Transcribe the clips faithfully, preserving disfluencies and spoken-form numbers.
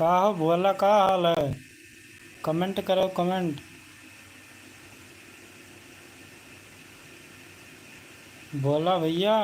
का हो भोला, का हाल है? Comment करो, comment। भोला भैया।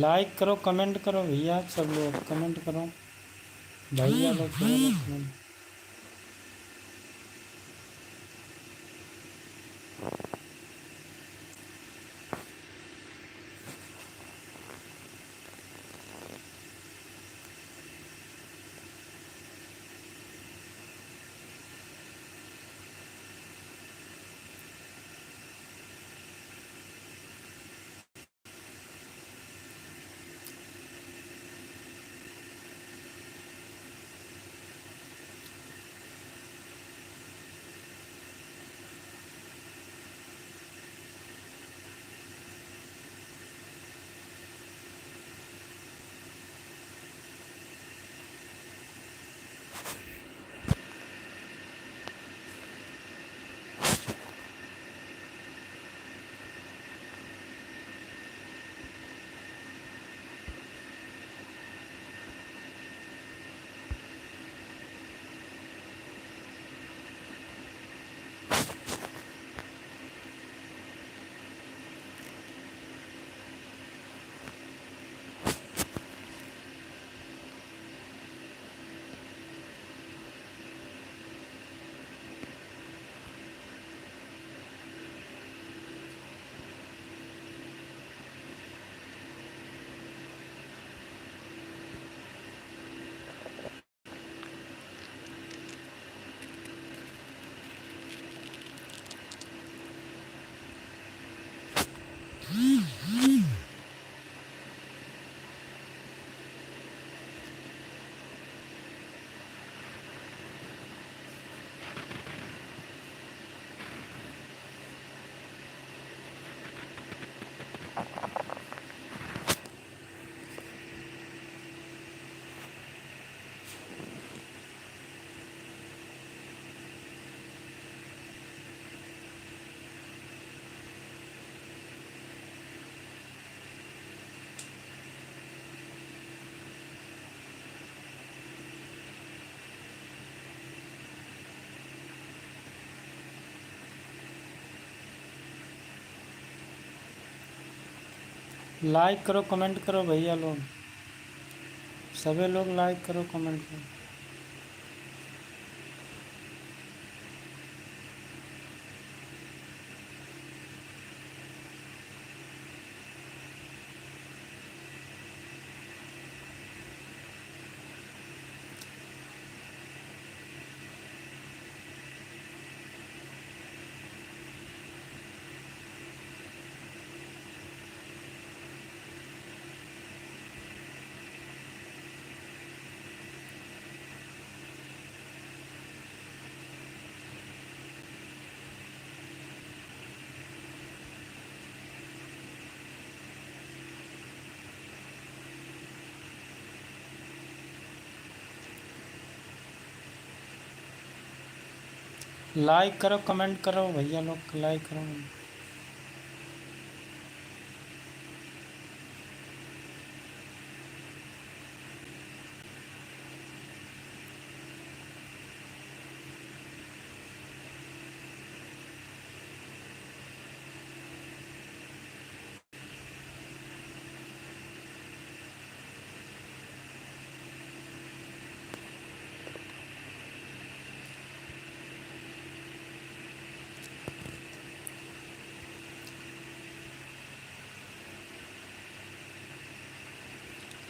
Like करो, comment करो भैया, सब लोग comment करो। भैया लोग करो comment। Like करो, comment करो भैया लोग, सभी लोग like करो, comment करो। Like करो, comment करो भैया लोग, like करो।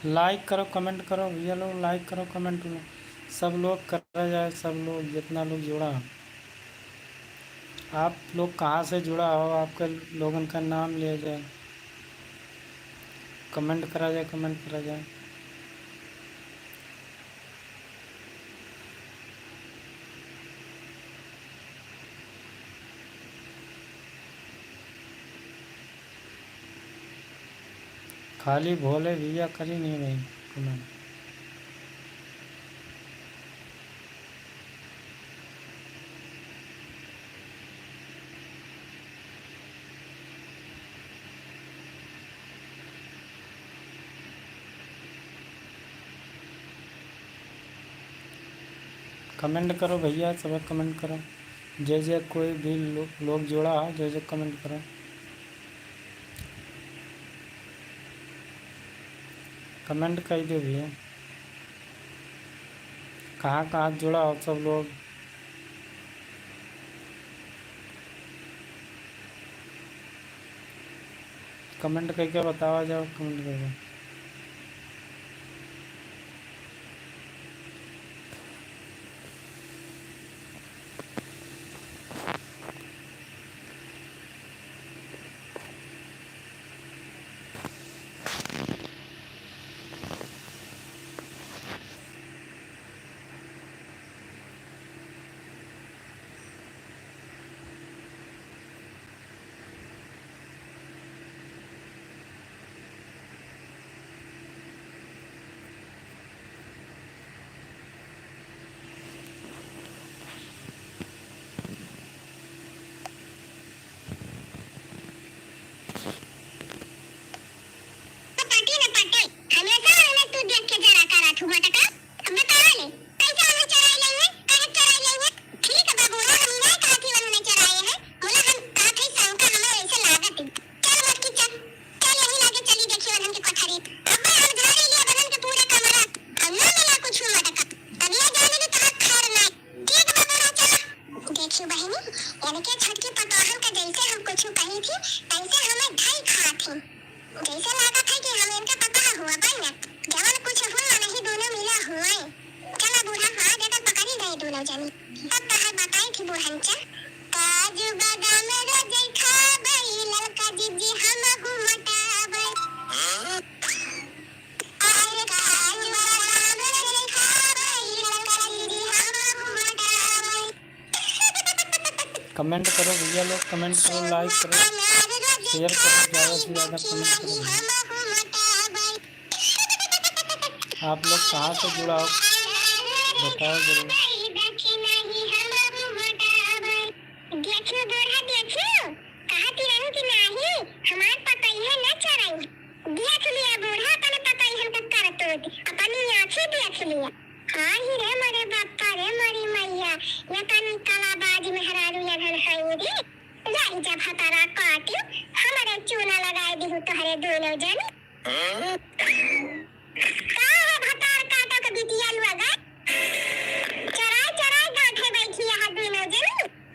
Like करो, comment करो भैया लोग, like करो, comment करो। सब लोग करा जाए, सब लोग, जितना लोग जुड़ा हो। आप लोग कहाँ से जुड़ा हो, आपके लोगन का नाम लिया जाए, comment करा जाए, comment करा जाए। खाली भोले भैया करी नहीं रही comment। Comment करो भैया, सब comment करो। जे जे कोई भी लो-, लोग जुड़ा हो, जे जे comment करो। Comment कर दो भैया, कहाँ कहाँ जुड़ा हो सब लोग। Comment करके बतावा जाओ, comment करके। पटी न पटे, हमेशा उन्हें तू देख के जरा करा थू मटका। अब बता ले, कैसे उन्हें चराई लाई है, काहे चराई लाई है? ठीक बा बूढ़ा, हम नहीं कहती उन्होंने चराए हैं, बोला हम कहत ही शंका हमें ऐसे लागत ही। चल मोटकी चल, चल यही लागे चली देखी उन्हन के कोठरी। अब हम झाड़ी लिया उन्हन के पूरा कमरा, हम ना मिला कुछ मटका। अब ये जाने की कहा खैर ना। ठीक बा बूढ़ा चला। देखियो बहिनी, इनके छोटकी पतोहन का जैसे हम कुछ कही थी, तैसे हमें ढाई खात ही। जैसे लागत है कि हम इनका पता हुआ बन, जवन कुछ हुआ नहीं दोनों मिला हुआ। चला बूढ़ा, हाँ, देखा पकड़ी गए दोनों जनी। तब तहर बताई थी बूढ़न चा, काजू बादाम रोज खाबै, ललका जीजी हम हूँ मोटाबै। अरे काजू बादाम रोज खाबै, ललका जीजी हम हूँ मोटाबै। Comment करो भैया लोग, comment करो, like करो, share करो, ज़्यादा से ज़्यादा comment करो भैया। आप लोग कहाँ से जुड़ा हो, बताओ जरूर। देखियो बूढ़ा, देखियो, कहती रहू कि नाही, हमार पतैया न चराई। देख लिया बूढ़ा, अपने पतैहन का करतूत, अपनी आँखें देख लिया। आही रे मोरे बापा रे मोरी मैया, ये तनी कलाबाज मेहरारू यधन हई रे। जाई जब भतारा काटी, हमरे चूना लगाए दिहु तोहरे दोनों जन। का हो भतार काटा के बिटिया लुआ गा? चराई चराई गांठे बैठी यहाँ दोनों जन।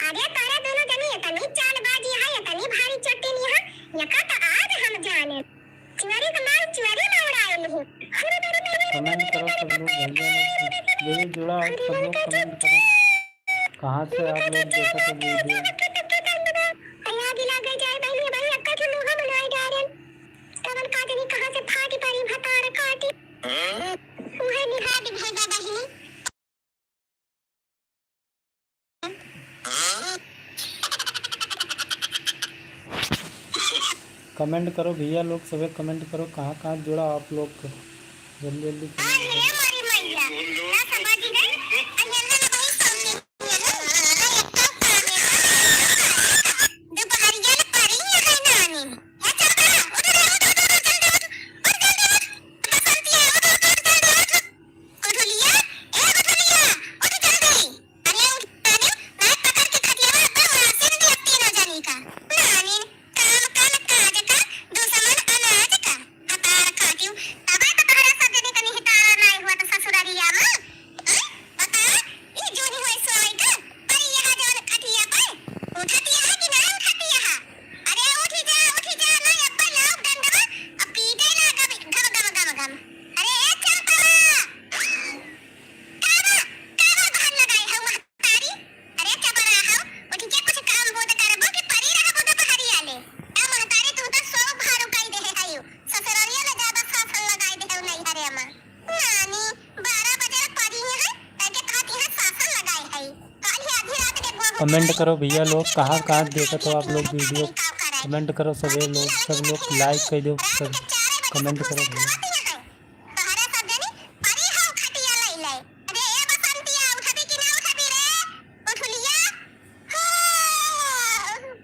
अरे तोहरे दोनों जन इतनी चालबाजी है, इतनी भारी चट्टिन यहाँ, यका तो आज हम जाने। चुअरी के माल चुअरी में उड़ाए नहीं। Comment करो सब लोग भैया लोग, जे भी जुड़ा हो सब लोग comment करो। कहाँ से आप लोग देखत हो video? अरे आग लग जाए बहनी, भाई अक्का के मुँह बनाए डारेन। तवन का जनी कहाँ से फाटी परी भतार काटी। उहे निहार भैया बहनी। Comment करो भैया लोग, सबे comment करो, कहाँ कहाँ जुड़ा आप लोग, जल्दी जल्दी comment करो। अरे हमारी मैया, क्या समझ गए? अरे अल्लाह ना भाई, समझे। दोपहरिया में पड़ी है नानी। ए चपरा, उठ रे, उठ, उठ, उठ, जल्दी उठ, उठ, जल्दी उठ। बसंतिया, उठ, उठ, उठ, जल्दी उठ। गुठुलिया, ए गुठुलिया, उठ जल्दी। अरे उठ, अरे, नाक पकड़ के खटियावा अब्बा उड़ा से दे तीनों जनी का। नानी, काम का न काज का, दुश्मन अनाज का। भतार काटियो, तबे तो तोहरा सब जनी का निहितारा नाई हुआ तो ससुररिया में। हैं? बता, ई जोनी होई सोई का, परी यहाँ जवन खटिया पे, उठतिया है कि ना उठतिया है? अरे उठी जा, उठी जा, ना अब्बा लाओ डंडवा, अब पीटे लागब गम, गम, गम, गम। अरे ए चंपा! कावा, कावा बहन लगाई है महतारी? अरे चपरा हो, उठ के कुछ काम हो तो करबो कि परी रहबो दोपहरिया ले। ए महतारी, तू तो सौ भारू कई देहे हयू। ससुररिया ले ज्यादा शासन लगाई देहे नैहरे में। नानी, बारह बजे परी है, तके कहत यहाँ शासन लगाई है। काल ही आधी रात के गोहूं Comment करो भैया लोग, कहाँ कहाँ देखत हो आप लोग video, comment करो सबे लोग, सब लोग like कर दो सब। comment करो भैया। तोहरे सब जनी परी हो खटिया लइले। अरे ए बसंतिया, उठबी कि ना उठबी रे? उठुलिया। हो,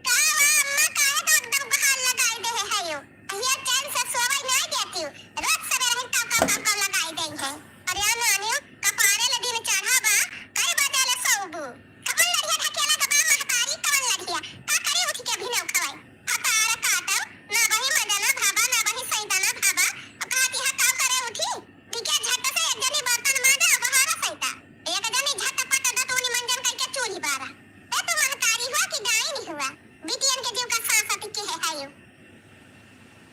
का बा अम्मा, काहे तो एकदम बहार लगाई देहे हयो? अहिया चैन से सोवै नाय देतिउ। रोज सबेरे ही कव, कव, कव, कव लगाई देइ है। अरे आ नानी, कपारे ले दिन चढ़ा बा, कई बजे ले सोउबू? कवन लड़िया ढकेला के बा महतारी, कवन लड़िया? का करी उठ के भी नौ खवाई? भतार काटब, ना बही मजा ना भावा, ना बही सैता ना भावा। अब कहती है का करे उठी? दिखे झट से एक जनी बर्तन माजा, बहारा सैता। एक जनी झटपट दतुनी मंजन कइके चूल्ही बारा। ए तू महतारी हुआ कि गाइन हुआ? बिटियन के जीव का सांस अति के है, है यू।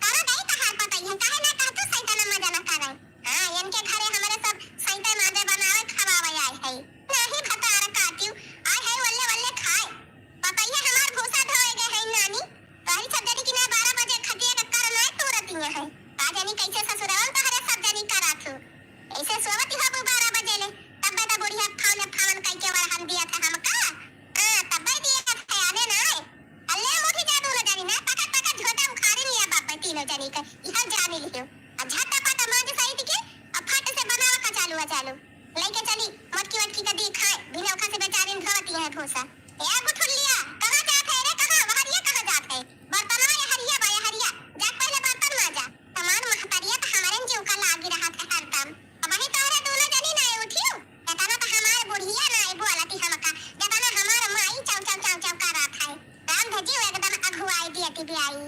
करा गई तहार पतई है, काहे ना कहतू सैता ना मजा ना करे? हाँ, इनके घरे हमरे सब सैते माजे बनावे खवावे आए है। नाही भतार काटियो, आए है वल्ले वल्ले खाए। पतई है हमार भूसा ढोए गए है नानी। तोहरी सब जनी की ना बारह बजे खटिया के कर नाय तोरतिया है। का जानी कैसे ससुरवा में तोहरे सब जनी कराथू। ऐसे सोवत ही होबू बारह बजे ले। तब तो बुढ़िया फावन फावन कइके वरहन दिया था हमका। हाँ, तब दिया था, यादे ना है। अल्ले हम उठी जा दोनों जनी ना, पकड़ पकड़ झोटा उखाड़ी लिया बाप तीनों जनी का, इहर जाने लियो। आ झटपट मांज सहित के, आ फट से बनावा कचालू अचालू। लइके चली, मटकी वटकी का दी खाए, बिना ओखा से बेचारिन धोवती है भूसा। ए गुठुलिया, कहाँ जात है रे, कहाँ? वहरिया कहाँ जात है? बर्तनवा यहरिया बा, यहरिया। जा पहले बर्तन मांजा। हमार महतरिया त हमरन जीव का लागी रहत है हरदम। अबही तोहरे दोनों जनी नाय उठियो, एतना त हमार बुढ़िया नाय बोलती हमका, जेतना हमार माई चाव चाव चाव चाव करत है। राम धजीव एकदम अघुआई दियती बियाई।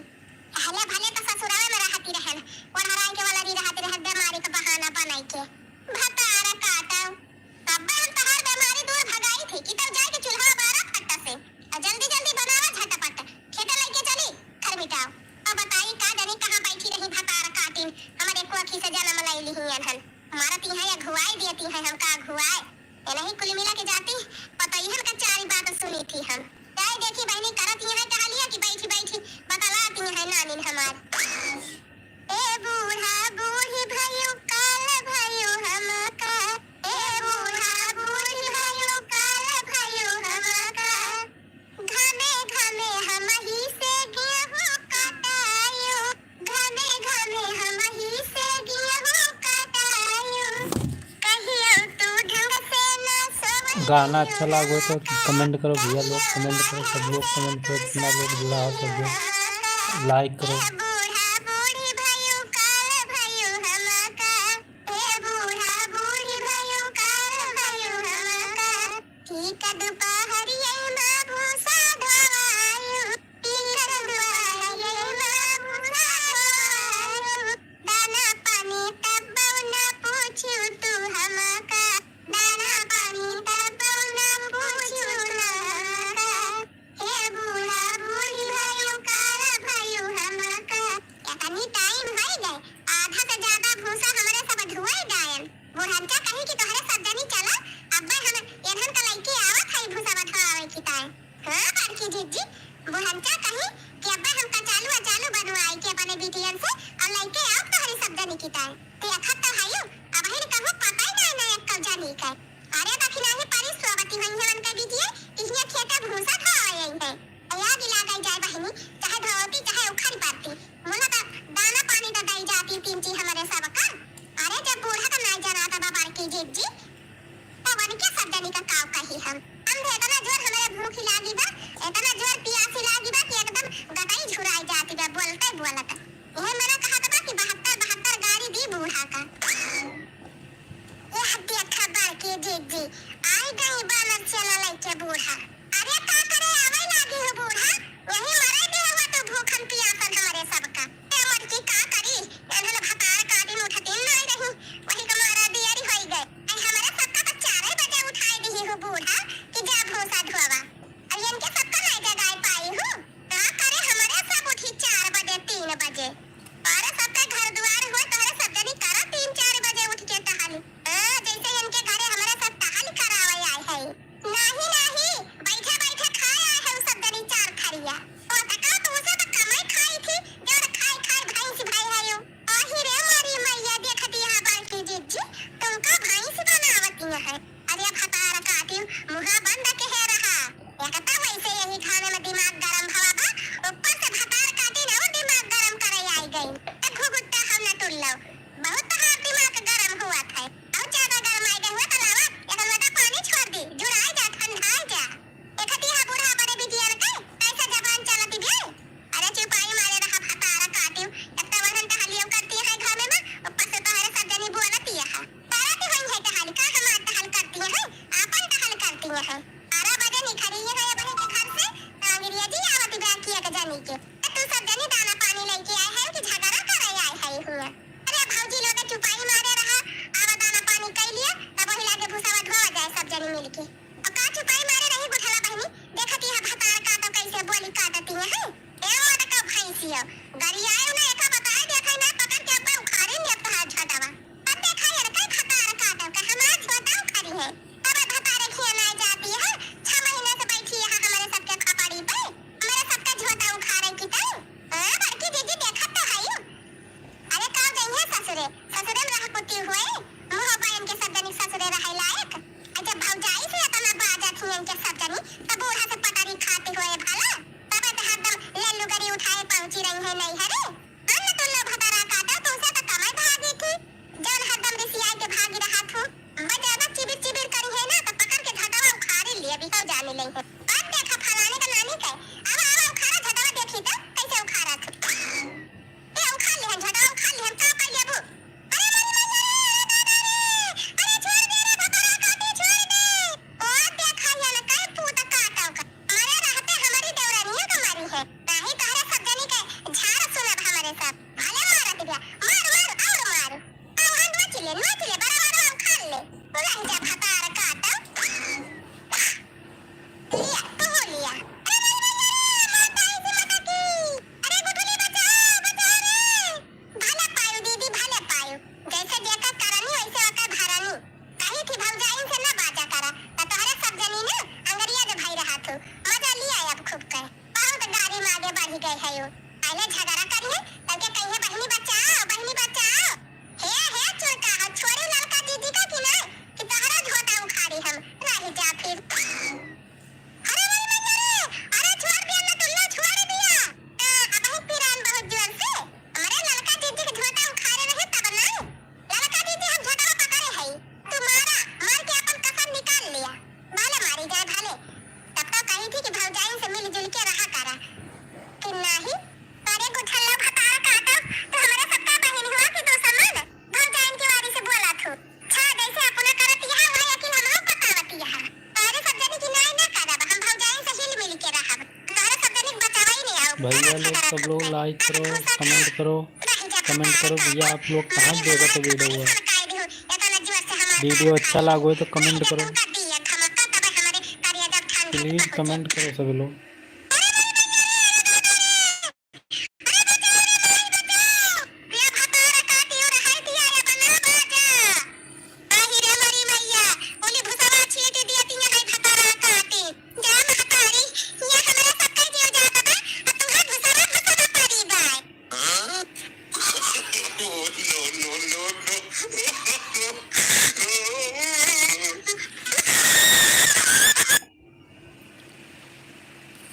पहले भले त ससुराल में रहती रहन, ओढ़राई के वाला री रहती रहन, बीमारी के बहाना बनाई के। भतार काटव। तब्बे हम तहार बीमारी दूर भगाई थी कि तब जाके चूल्हा बारा फट्टा से। और जल्दी जल्दी बनावा झटपट। खेते लइके चली, खरमिटाव। अब बताई का जानी कहाँ बैठी रही भतार काटिन, हमरे कोखी से जन्म लई लिही अनहन। हमारा तिहाई अघुआई दियती है, हमका अघुआई। ए नहीं कुल मिला के जाती, पतोहियन का चारी बात सुनी थी हम। जाए देखी बहनी करत ही है टहलिया कि बैठी बैठी बतलाती है नानिन हमार। ए बूढ़ा बूढ़ी भयू काल भयू हमका, ए बूढ़ा बूढ़ी भयू काल भयू हमका। घमे घमे हमही से गेहूं कटायु, घमे घमे हमही से गेहूं कटायु। कहियो तू ढंग से ना सोवै गाना अच्छा लागो तो comment करो भैया लोग, comment करो, सब लोग comment करो, जितना लोग जुड़ा हो सब लोग like करो। ए बूढ़ा बूढ़ी भयू काल भयू हमका, ए बूढ़ा बूढ़ी भयू काल भयू हमका। ठीक दुपहरिया में भूसा ढोआयु, ठीक दुपहरिया में भूसा ढोआयु। दाना पानी तब न पूछू तू हमका, दाना पानी तब न पूछू तू हमका। हे बूढ़ा बूढ़ी भयू काल भयू हमका। एतनी time होइ गए, आधा से ज्यादा भूसा हमरे सब ढुआई डायन। बुढ़ंचा कही कि तोहरे सब जनी चला, अब्बे हम एनहन का लइके आवत हई भूसा बधवावे की ताय। हाँ, बड़की जिज्जी, बुढ़ंचा कही कि अब्बे हम कचालू अचालू बनवाई के अपने बिटियन से और लइके आवत तोहरे सब जनी की ताय। ते अखत तो हयू, अबहिन कहूँ पता ही नहीं ना एक्कौ जनी के। अरे दखिनाही परी सोवती होइहैं उनके बिटिये, इहिया खेते भूसा ढोआवे अइहैं। ए आगी लागै जाए बहिनी, चाहे धोती, चाहे उखड़ी पाती। मुला त दाना पानी त दई जाती तीन ची हमरे सबका। अरे जब बूढ़ा का नाई जनाता बा बड़की जिज्जी, त वनके सब जनी का काव कही हम। हम भी एतना जोर हमरे भूखी लागी बा, एतना जोर पियासी लागी बा कि एकदम गटई झुराई जाती बा, बोलते बोलत। इहे मना कहत बा कि बहत्तर बहत्तर गाड़ी दी बूढ़ा का। यह देखा बड़की जिज्जी, आई गई बानर चेला लइके बूढ़ा। अरे का करे आवै लागी हो बूढ़ा? यही मरै दे हुआ तू भूखन पियासन हमरे सबका। ए मटकी का करी, एनहन भतार काटिन उठतिन नाई रही, वही का मारा दियरी होई गए। आई हमरे सबका तो चारै बजे उठाई दिही हो बूढ़ा कि जा भूसा ढोवा। अब इनके सबका नाई जगाई पाई हूँ। का करे हमरे सब उठी चार बजे, तीन बजे। अरे सबके घर दुआर होए, तोहरे सब जनी करा तीन चार बजे उठ के टहली। हाँ, जैसे इनके घरे हमरे सब टहल करावे आए है। नाही, नाही, बैठे बैठे खाए आए है उ सब जनी चार थरिया। ओ तका तू से तो कमाई खाई थी। की होए, मुँह बा इनके सब जनी ससुरे रहे लायक। आ जब भौजाई से इतना बाजत ही इनके सब जनी, तब बूढ़ा से पटरी खाती होए भला। तबे तो हरदम लेल्लू गरी उठाए पहुँची रही है नैहरे। अन्न तुल्लो भतारा काटा, तुमसे तो कमाई भागी थी। जौन हरदम रिसियाई के भागी रहा थू। बजादा चिबिर चिबिर करी है ना, तो पकड़ के झटवा उखाड़ी लिए, बिहाव जाने लई है। अब देखा फलाने का नानी के। अब, अब उखाड़ा झटवा देखी तो, कैसे उखाड़ा थू। ए, उखाड़ लिहन, झटवा उखाड़ लिहन, का कर लेबू? अरे मोरी मैया रे, अरे दादा रे, अरे छोड़ दे रे, भतारा काटी, छोड़ दे। ओ देखा, ये न कई पूत काटव का। मरे रहते हमारी देवरानिया का मरी है। नाही तोहरे सब जनी के झाड़ सुनब हमारे सब। भले मारत बिया, मार, मार, और मार। आओ, हाँ, नोच ले, नोच ले, बड़ा, बड़ा उखाड़ ले। रह जा भतार काटव। लिया, तू हो लिया। अरे मोरी मैया रे, माता ऐसी माता की। अरे गुठली बचाओ, बचाओ रे। भले पायु दीदी, भले पायु। जैसे जेकर करनी, वैसे ओकर भरनी। कही थी भौजाइन से ना बाजा करा, त तोहरे सब जनी ना अंगरिया दे भाई रहा थू। मजा लिया अब खूब कहे। बहुत गाड़ी में आगे बढ़ी गए है यो। पहले झगड़ा करिए, तब के कहिए, "बहिनी बचाओ, बहिनी बचाओ।" हे, हे चुड़का, हम छोड़ी ललका दीदी का कि नहीं, कि तोहरा झोटा उखाड़ी हम। रही जा फिर। अरे मोरी मैया रे, अरे छोड़ दिया ना, तुल्लो छोड़ दिया। आ, अबही पिरान बहुत जोर से। हमरे ललका दीदी के झोटा उखाड़े रहे तब ना। ललका दीदी हम झोटवा पकड़े हई। तू मारा, मार के अपन कसम निकाल लिया। भले मारी जाए भले। तब तो कही थी कि भौजाइन से मिलजुल के रहा करा। कि नाही, अरे गुठल्लो भतार काटो, तो हमरे सबका बहिन हुआ कि दुश्मन? भौजाइन के वारी से बोला थू। छा जैसे अपना करत यहाँ हुआ, लेकिन हमहू पकावत यहाँ। अरे सब जनी की नाई ना करब, हम भौजाइन से हिल मिल के रहब। तोहरे सब जनी के बचावा ही नहीं आओ। भैया लोग, सब लोग like करो, comment करो, comment करो। भैया आप लोग कहाँ से देखत हो video हुआ? Video अच्छा लागो है तो comment करो। Please comment करो सभी लोग।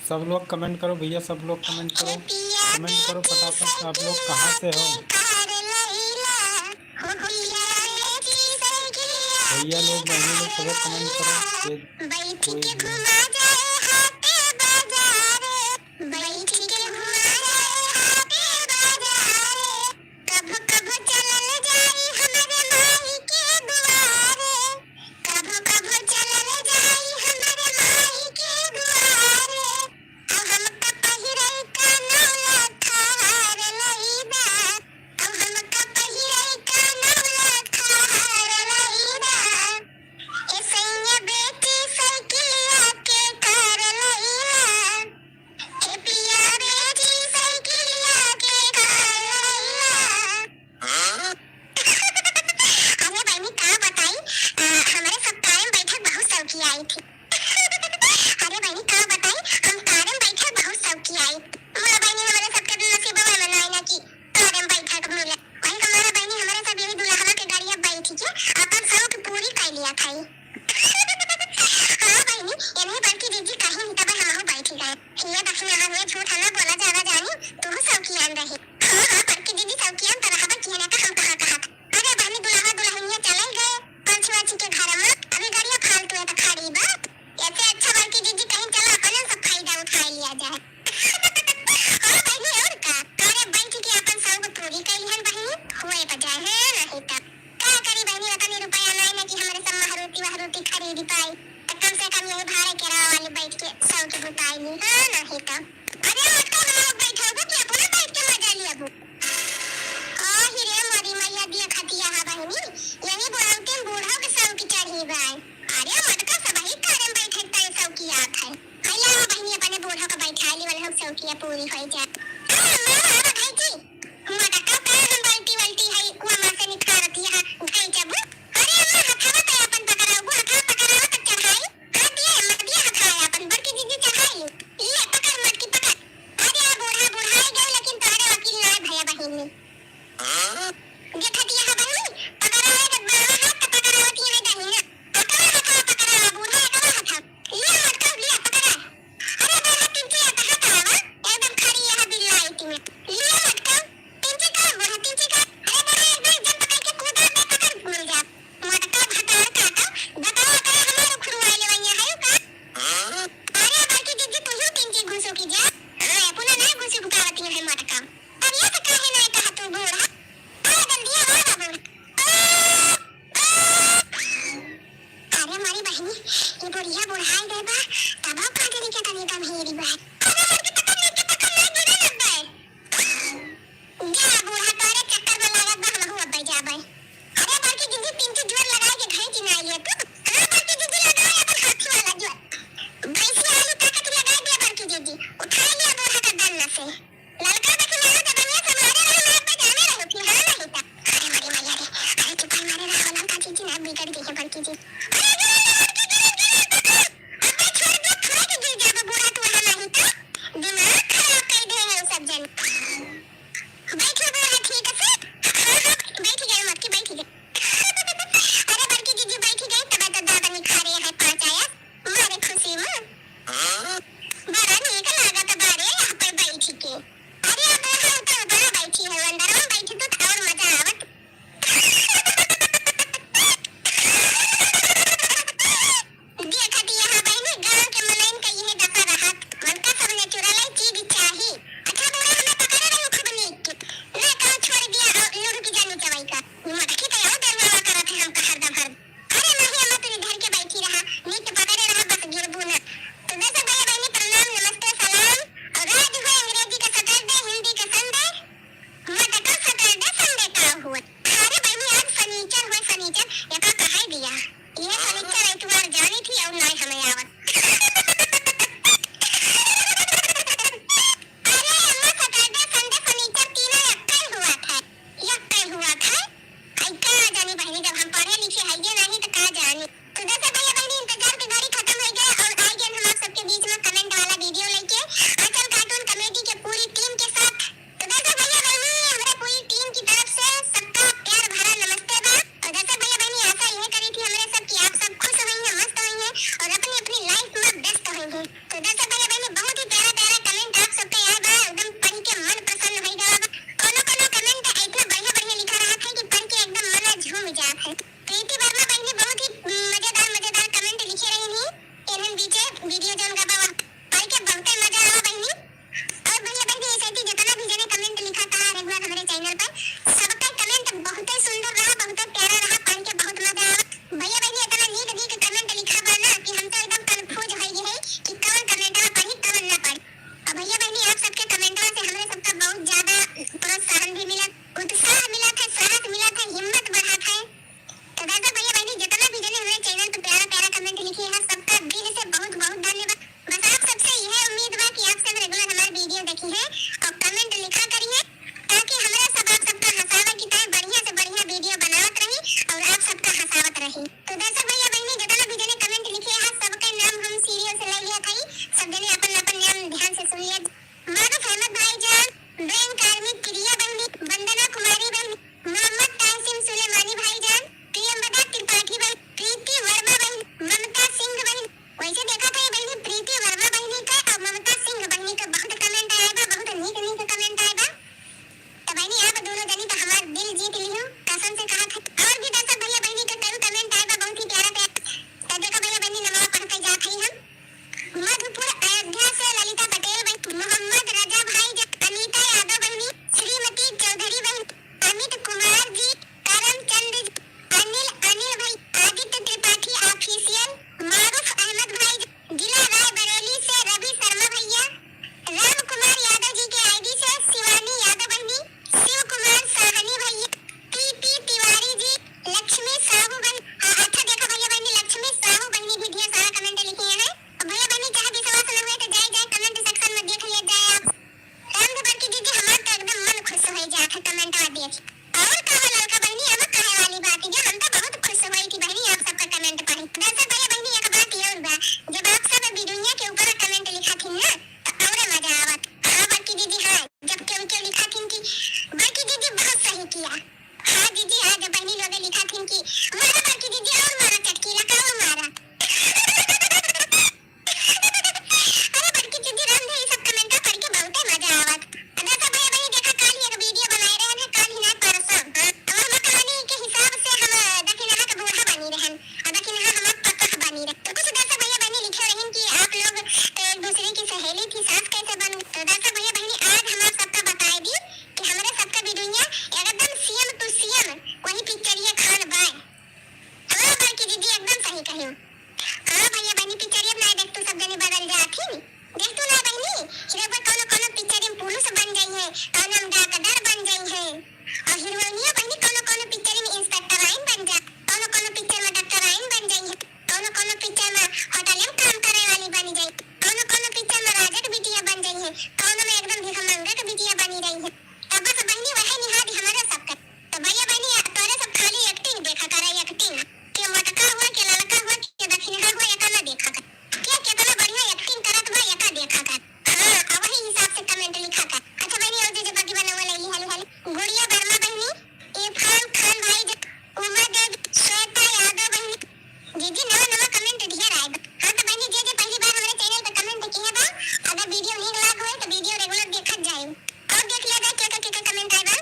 सब लोग comment करो भैया, सब लोग comment करो, comment करो फटाफट से, आप लोग कहाँ से हो? भैया लोग, बहनी लोग, सब लोग comment करो। ये कोई भी अरे बहिनी, का बताई, अ, हमरे सब कार में बैठक बहुत शौकिया आई थी। अरे बहिनी, का बताई, हम कार में बैठक बहुत शौकिया आई। मोर बहिनी, हमरे सबके नसीबवा में नाई ना कि कार में बैठक मिले। वही का मारे बहिनी, हमरे सब यही दुल्हवा के गाड़िया बैठ के अपन शौक पूरी कर लिया था। हाँ बहिनी, यही बड़की जीजी कहीं तब हमहू बैठ गए। ये दक्षिणा हुए झूठ ना बोला जावा जानी, तू शौकियान रही। हाँ, हाँ, बड़की दीदी शौकियन त रहबे किहे ना का हम कहाँ कहत। अरे बहिनी, दुल्हा दुल्हनिया चले गए, पंछी वंछी के घर में, अभी गाड़िया फालतू है त खड़ी बा। ऐसे अच्छा बड़की दीदी कहीं चला, अपन सब फायदा उठा लिया जाए। हाँ बहिनी, और का? अरे बैठ के अपन शौक पूरी कर लिहन बहिनी, हुए बजाए, हाँ, नहीं त। का करी बहिनी, ओतनी रुपया नाई ना कि हमरे सब महरूती वहरूती खरीद पाई। त कम से कम यही भाड़ा किराया वाली बैठ के शौक बुताई ली, हाँ, नहीं त। अरे मटका में लोग बैठबू कि अपने बैठ के मजा लियबू? आ, हिरे मोरी मैया दिया खतिया हा बहिनी, यही बुढ़ौती में बूढ़ो के शौक चढ़ी बाय। अरे मटका सबही कार में बैठे तय शौकियात है। हैला बहिनी अपने बूढ़ो के बैठा ली, वाला शौकिया पूरी होई जाए। आ, माँ, आ, भाई जी, मटका का हम बाल्टी वाल्टी है, कुआ में से निकारती है, उठाई जबू। अरे अम्मा, हथवा तो अपन पकड़ाऊ, हथवा पकड़ाओ तब चढ़ाई। हाथ दिए, मत दिए, हथवा अपन बड़की जीजी चढ़ाई। ले, पकड़ मटकी, पकड़। अरे आ बूढ़ा बुढ़ाई गए, लेकिन तोहरे वकील ना भैया बहिनी। हाँ? जे खटिया है बहिनी, पकड़ा पर सबका comment बहुते सुंदर रहा, बहुते प्यारा रहा, पढ़ के बहुत मजा आवा। भैया बहिनी इतना नीक नीक comment लिखा बा ना कि हम तो एकदम confuse होइ गए हैं कि कौन comment पढ़ी, कौन ना पढ़ी। और भैया बहिनी आप सबके comment से हमरे सबका बहुत ज्यादा प्रोत्साहन भी मिला, उत्साह मिला था, साहस मिला था, हिम्मत बढ़ा था। तो दर्शक भैया बहिनी, जितना भी जने हमरे channel पे प्यारा प्यारा comment लिखे हैं, सबका दिल से बहुत बहुत धन्यवाद। बस आप सबसे यह उम्मीद बा कि आप सब regular हमार video देखी हैं और comment लिखा करी हैं, ताकि हमरा सब आप सबका हंसावे की तरह बढ़िया से बढ़िया video बनावत रही और आप सबका हंसावत रही। तो दर्शक भैया बहिनी, जितना भी जने comment लिखे हैं, सबके नाम हम serial से ले लिया था, सब जने अपन अपन नाम ध्यान से सुन लिया। मारूफ अहमद भाईजान, बैंक कार्मिक प्रिया बहिनी, वंदना कुमारी बहिनी, मोहम्मद तासिम सुलेमानी भाईजान, प्रियंवदा त्रिपाठी बहिनी, प्रीति वर्मा बहिनी, ममता सिंह बहिनी। वैसे देखा था ये बहिनी, प्रीति वर्मा बहिनी का और ममता सिंह बहिनी का बहुत comment आया बा, बहुत नीक नीक comment आया बा। तो बहिनी आप दोनों जनी तो हमार दिल जीत लियो, कसम से कहा था। और भी दर्शक भैया बहिनी का कई comment आया बा, बहुत ही प्यारा प्यारा। तो देखा भैया बहिनी नमवा पढ़ के जात हई हम। मधुपुर अयोध्या से ललिता पटेल बहिनी, मोहम्मद रजा भाई, अनीता यादव बहिनी, श्रीमती चौधरी बहिनी, अमित कुमार जी, करमचंद जी, अनिल, अनिल भाई, आदित्य त्रिपाठी official, मारूफ अहमद भाई, जिला रायबरेली से रवि शर्मा भैया, राम कुमार यादव जी के ID से शिवानी यादव बहिनी, शिव कुमार साहनी भैया, पीपी तिवारी जी, लक्ष्मी साहू बहिनी, हाँ, अच्छा देखा भैया बहिनी, लक्ष्मी साहू बहिनी भी ढेर सारा comment लिखी हैं। भैया बहिनी चाहे विश्वास न हुए तो जाए जाए comment section में देख लिया जाए आप। रामधर बड़की दीदी हमार तो एकदम मन खुश हो जात है comment देख। और का हो ललका बहिनी, अब कहे वाली बात है, हम तो बहुत खुश हुई थी बहिनी आप सबका comment पढ़ी। दर्शक भैया बहिनी एक बात ये और बा, जब आप सब बिडुनिया के ऊपर comment लिखा थी ना तो और मजा आवत। हाँ बड़की दीदी, हाँ जब केहू केहू लिखा थी कि बड़की दीदी बहुत सही किया, हाँ जीजी, हाँ, जब बहिनी लोग लिखा थीन कि मारा बड़की जीजी और मारा चटकीला का और मारा। अरे बड़की जीजी राम दे, ई सब comment पढ़ के बहुते मजा आवत। दर्शक भैया बहिनी देखा, काल ही एक video बनाए रहन है, काल ही ना परसों। हाँ, अब हम कहानी के हिसाब से हम दखिनहा के बूढ़ा बनी रहन, और दखिनहा हमार पतोह बनी रहे। तो कुछ दर्शक भैया बहिनी लिखे रहन कि आप लोग तो एक दूसरे की सहेली थी, सास कैसे बन गई? तो दर्शक भैया बहिनी आज हम आप सबका बताए दी कि हमरे सबका बिडुनिया एकदम same to same वही पिक्चरिया खान बाय। हाँ बड़की जीजी एकदम सही कही। हाँ भैया बहिनी पिक्चरिया बनाए देख तू सब जने बदल जात ही। देख तू ना बहिनी, हीरो पर कौनो कौनो पिक्चर में पुलिस बन जाई है, कौनो में डॉक्टर बन जाई है। और हीरोइनिया बहिनी कौनो कौनो पिक्चर में इंस्पेक्टराइन बन जा, कौनो कौनो पिक्चर में डॉक्टराइन बन जाई है, कौनो कौनो पिक्चर में होटल में काम करे वाली बन जाई, कौनो कौनो पिक्चर में राजा के बिटिया बन जाई है, कौनो में एकदम भिखमंगा के बिटिया बनी रही है। तब बस बहिनी वही निहारी हमारा सबका। तो भैया बहिनी, तोरे सब खाली acting देखा करा, acting। के मोटका हुआ, के ललका हुआ, के दखिनहा हुआ, एका ना देखा करा। के केतना बढ़िया acting करत बा, एका देखा करा। हाँ, आ वही हिसाब से comment लिखा करा। अच्छा बहिनी, और जे जे बाकी बनावा ले ली हाली हाली। गुड़िया वर्मा बहिनी, इरफान खान भाई, उमा देवी, श्वेता यादव बहिनी, जीजी, नवा नवा comment ढेर आए बा। हाँ, तो बहिनी, जे जे पहली बार हमरे channel पे comment किहे बा, अगर video नीक लाग होए, तो video regular देखत जाए। और देख लिया जाए, केकर केकर comment आए बा।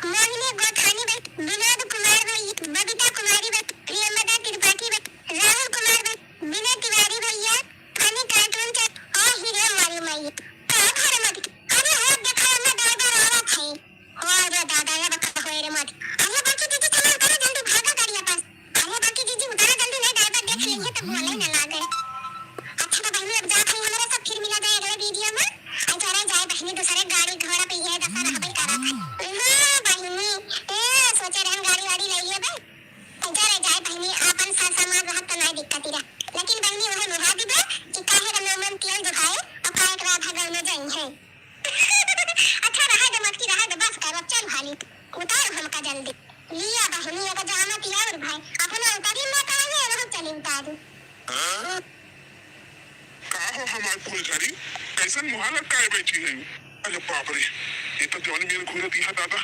मोहिनी गोथानी बहिनी, विनोद कुमार भाई, बबीता कुमारी बहिनी, प्रियंवदा त्रिपाठी बहिनी, राहुल कुमार बहिनी, विनय तिवारी भैया, फनी cartoon channel, और हीरो मारू माई। का घर मत, अरे हो देखा, मैं बार बार आवत है। हो रे दादा, ये बका होए रे मत। अरे बाकी जीजी, चला उतारा जल्दी, भागा गाड़िया पास। अरे बाकी जीजी, उतारा जल्दी, नहीं driver देख लेंगे तो बोले न लागे। अच्छा तो बहिनी, अब जात है, हमरा सब फिर मिला जाए अगले video में। अरे जाए बहिनी, दूसरे गाड़ी घोड़ा पे ये दशा रहबे करत है। हाँ बहिनी, ए, सोचे रहन गाड़ी वाड़ी ले लिए बे। अरे जाए बहिनी, आपन सा-, सामान रहत तो नहीं दिक्कत ही रहा। लेकिन बहिनी, वही मुहा दिबे कि काहे रमन तेल दुखाए और काहे के राधा गौनो जई है। अच्छा, रहे दे मटकी, रहे दे, बस कर, अब चल हाली, उतार हमका जल्दी। लिया बहिनी, एगो जामत ही और भाई, अपने उतारी में काहे रहो, चली उतारू। हाँ? का हो हमार फूलझड़ी, कैसन मुहा लटकाए बैठी है? अरे बाप रे, ये तो जवानी मेरे घूरत ही है दादा,